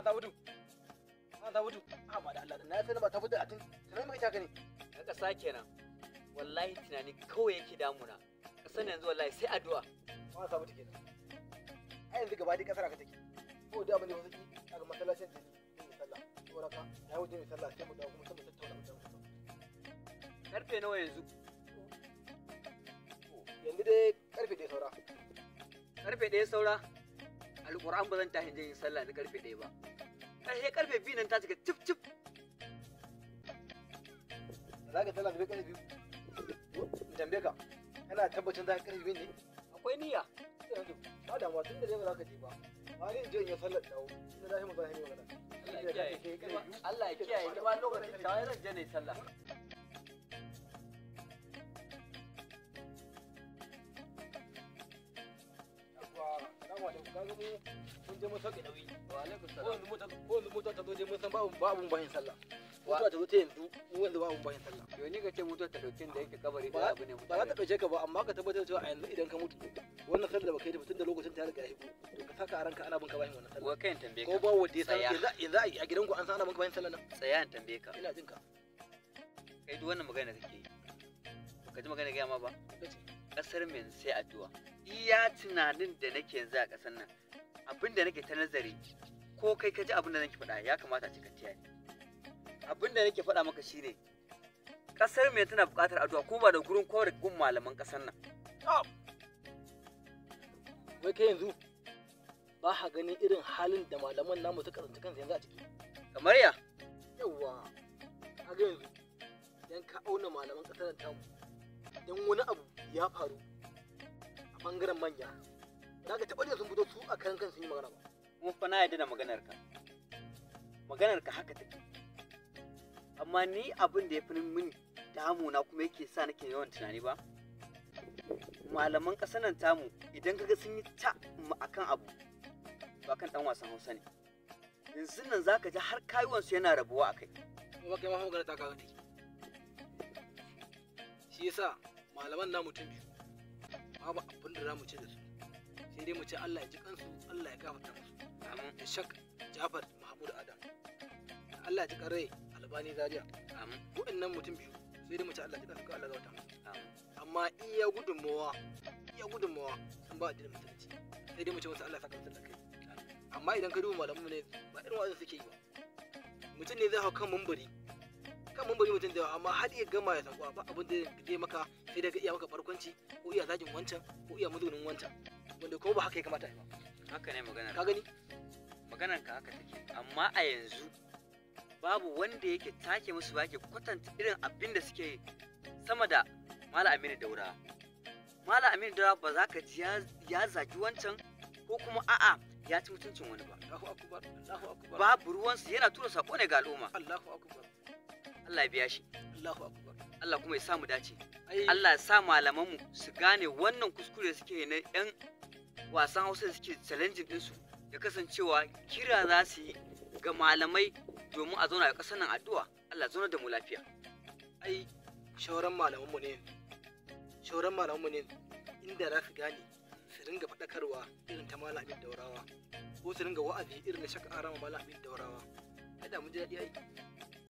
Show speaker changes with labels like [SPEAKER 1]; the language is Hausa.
[SPEAKER 1] Sabutu. An Sabutu. A ba da Allah na sanar ba tabbata a tun sanar muka taka ne.
[SPEAKER 2] Na ƙasa kenan. Wallahi tunani kawai yake damuna. Ƙasar yanzu wallahi sai addu'a.
[SPEAKER 1] An Sabutu kenan. Ai yanzu gaba ɗaya ƙasar haka take. Ko da abin da wasu ki daga masallacin da ne sallah. Saboda ka ya wuce mai sallah sai mu dawo kuma sai mu tattauna mu dawo.
[SPEAKER 2] Karfe nawa yanzu?
[SPEAKER 1] Yanzu dai karfe 1 saura.
[SPEAKER 2] Karfe 1 saura? Alƙur'an ba zan tashi je yin sallah na karfe 1 ba. Ƙarshe karfe 2 nan ta cika cif cif.
[SPEAKER 1] Za ka sallah da karfe 2? In tambaye ka, kana tabbacin za ka karfe 2 ne?
[SPEAKER 2] Akwai niyya.
[SPEAKER 1] Ba damuwa tun da dai ba za ka je ba. Ba ni in je in yi sallar dawo. Tun da zahi mu zahi ne magana.
[SPEAKER 2] Allah ya kiyaye. Ni ma lokacin da zan je na yi sallah.
[SPEAKER 1] Mun je mun sauke nauyi.
[SPEAKER 2] Wa alaikum salam.
[SPEAKER 1] Ko yanzu mota ta zo je mun san babu bahin sallah. Mota ta zo ta yanzu mu yanzu babu bahin sallah.
[SPEAKER 2] Yo ni ka ce motar ta dauke da yake kabari da abu ne
[SPEAKER 1] ba za ta dauke ka ba, amma ka tabbatar cewa a yanzu idan ka mutu wannan sallah da baka yi ta tun da lokacin ta riga ya shigo, to ka saka a ranka ana bin ka bahin wannan sallah.
[SPEAKER 2] Wa kai in tambaye ka.
[SPEAKER 1] Ko ba wanda ya san yanzu a gidanku an san ana bin ka bahin sallah nan.
[SPEAKER 2] Tsaya in tambaye ka.
[SPEAKER 1] Ina jin ka.
[SPEAKER 2] Kai duk wannan magana kake yi. Baka ji magana gaya ma ba? Kasar mu yanzu sai addu'a. Iya tunanin da nake yanzu a kasar nan, abin da nake ta nazari, ko kai ka ji abin da nake faɗa ya kamata a ce ka tiya ni. Abin da nake faɗa maka shine kasar mu tana buƙatar addu'a, ko ba da gurin kawai gun malaman kasar nan.
[SPEAKER 1] Wai kai yanzu ba ka ganin irin halin da malaman namu suka tsinci kansu yanzu a ciki?
[SPEAKER 2] Kamar ya?
[SPEAKER 1] Yawwa, ka ga yanzu idan ka auna malaman kasar nan tamu, idan wani abu ya faru a bangaren manya, za ka taɓa jin sun fito su a karan kansu yi magana ba.
[SPEAKER 2] Kuma fa na yarda da maganarka. Maganarka haka take. Amma ni abin da ya fi mini damuna kuma yake sa nake yawan tunani ba, malaman ƙasar nan tamu idan kaga sun yi ta akan abu, to akan ɗan wasan Hausa ne. Yanzu nan za ka ji har kayuwansu yana rabuwa a kai.
[SPEAKER 1] Kuma kai ma magana ta kawo take. Shi yasa malaman na mutum biyu babu abin da za mu ce da su, sai dai mu ce Allah ya ji kansu, Allah ya gafarta musu.
[SPEAKER 2] Amin.
[SPEAKER 1] Da Shak Jafar Mahmud Adam, da Allah ya ji kan rai Albani Zaria.
[SPEAKER 2] Amin.
[SPEAKER 1] Waɗannan mutum biyu sai dai mu ce Allah ya ji kansu, Allah ya gafarta musu.
[SPEAKER 2] Amin.
[SPEAKER 1] Amma iya gudunmawa sun ba addinin musulunci, sai dai mu ce musu Allah ya saka musu da kai. Amma idan ka duba malaman mu ne ba irin wa'azin suke yi ba. Mutum ne zai hau kan mumbari, mutum da yawa, amma har ya gama ya sauka ba abin da zai maka sai dai ka iya maka barkwanci ko iya zagin wancan ko iya muzunin wancan, wanda kuma ba haka ya kamata ba.
[SPEAKER 2] Haka ne maganar.
[SPEAKER 1] Ka gani?
[SPEAKER 2] Maganar ka haka take. Amma a yanzu babu wanda yake take musu ba, yake kwatanta irin abin da suke sama da Malam Aminu Daura. Malam Aminu Daura ba za ka ji ya zagi wancan ko kuma a'a ya ci mutuncin wani ba.
[SPEAKER 1] Allahu akbar, Allahu akbar.
[SPEAKER 2] Babu ruwansu, yana tura sako ne ga al'umma.
[SPEAKER 1] Allahu akbar.
[SPEAKER 2] Allah ya biya shi.
[SPEAKER 1] Allahu akbar.
[SPEAKER 2] Allah kuma ya sa mu dace. Allah ya sa malamanmu su gane wannan kuskure suke na yan wasan Hausa da suke challenging ɗinsu, ya kasancewa kira za su yi ga malamai domin a zauna a ƙasar nan addu'a. Allah zauna da mu lafiya.
[SPEAKER 1] Ai shauran malamanmu ne, inda za su gane su ringa faɗakarwa irin ta Malam Aminu Daurawa, ko su ringa wa'azi irin na Shak Arama Malam Aminu Daurawa. Ai da mun ji daɗi ai.